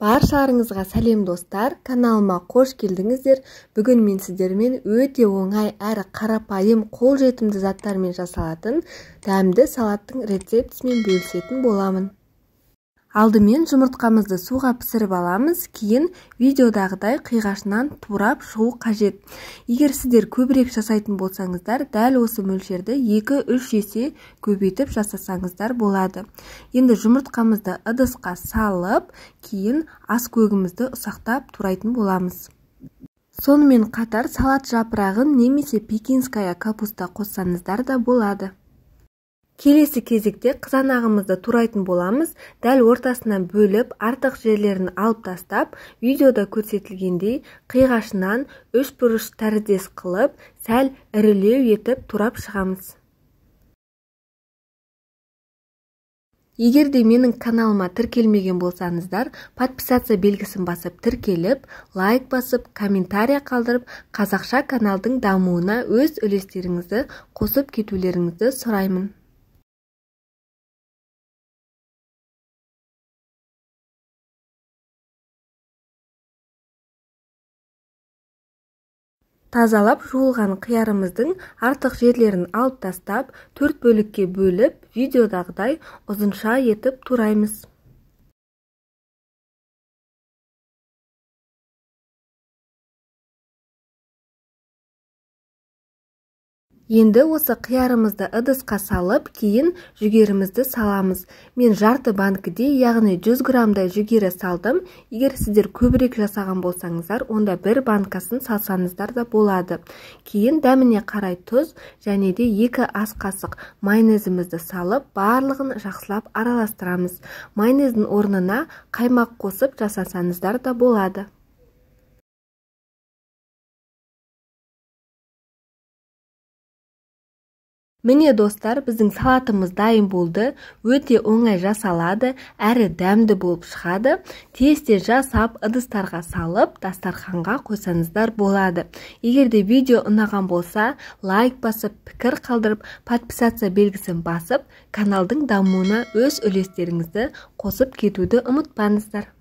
Баршаларыңызға сәлем достар, каналыма қош келдіңіздер. Бүгін мен сіздермен өте оңай әрі қарапайым қолжетімді заттармен жасалатын дәмді салаттың рецептісімен бөлісетін боламын. Алдымен жұмыртқамызды суға пісіріп аламыз, кейін видеодағыдай қиғашынан турап шығу қажет. Егер сіздер көбірек жасайтын болсаңыздар, дәл осы мөлшерді 2-3 есе көбейтіп жасасаңыздар болады. Енді жұмыртқамызды ыдысқа салып, кейін ас көгімізді ұсақтап турайтын боламыз. Сонымен қатар салат жапырағын немесе пекинская капуста қоссаңыздар да болады. Келесі кезекте қызанағымызды турайтын боламыз. Дәл ортасынан бөліп, артық жерлерін алып тастап, видеода көрсетілгендей қиғашынан үш бұрыш тәріздес қылып, сәл ірілеу етіп турап шығамыз. Егер де менің каналыма тіркелмеген болсаңыздар, подписаться белгісін басып тіркеліп, лайк басып, комментария қалдырып, қазақша каналдың дамуына өз үлестеріңізді қосып кетулеріңізді сұраймын. Тазалап жуылған қиярымыздың артық жерлерін алып тастап, 4 бөлікке бөліп, видеодағыдай ұзынша етіп тураймыз. Енді осы қиярымызды ыдысқа салып, кейін жүгерімізді саламыз. Мен жарты банкіде, яғни 100 граммдай жүгері салдым. Егер сіздер көбірек жасаған болсаңыздар, онда бір банкасын салсаңыздар да болады. Кейін дәміне қарай тұз және де 2 ас қасық майонезімізді салып, барлығын жақсылап араластырамыз. Майонездің орнына қаймақ қосып жасасаңыздар да болады. Міне достар, біздің салатымыз дайын болды. Өте оңай жасалады, әрі дәмді болып шығады. Тез-тез жасап, ыдыстарға салып, дастарханға қойсаңыздар болады. Егер де видео ұнаған болса, лайк басып, пікір қалдырып, подписаться белгісін басып, каналдың дамуына өз үлестеріңізді қосып кетуді ұмытпаңыздар.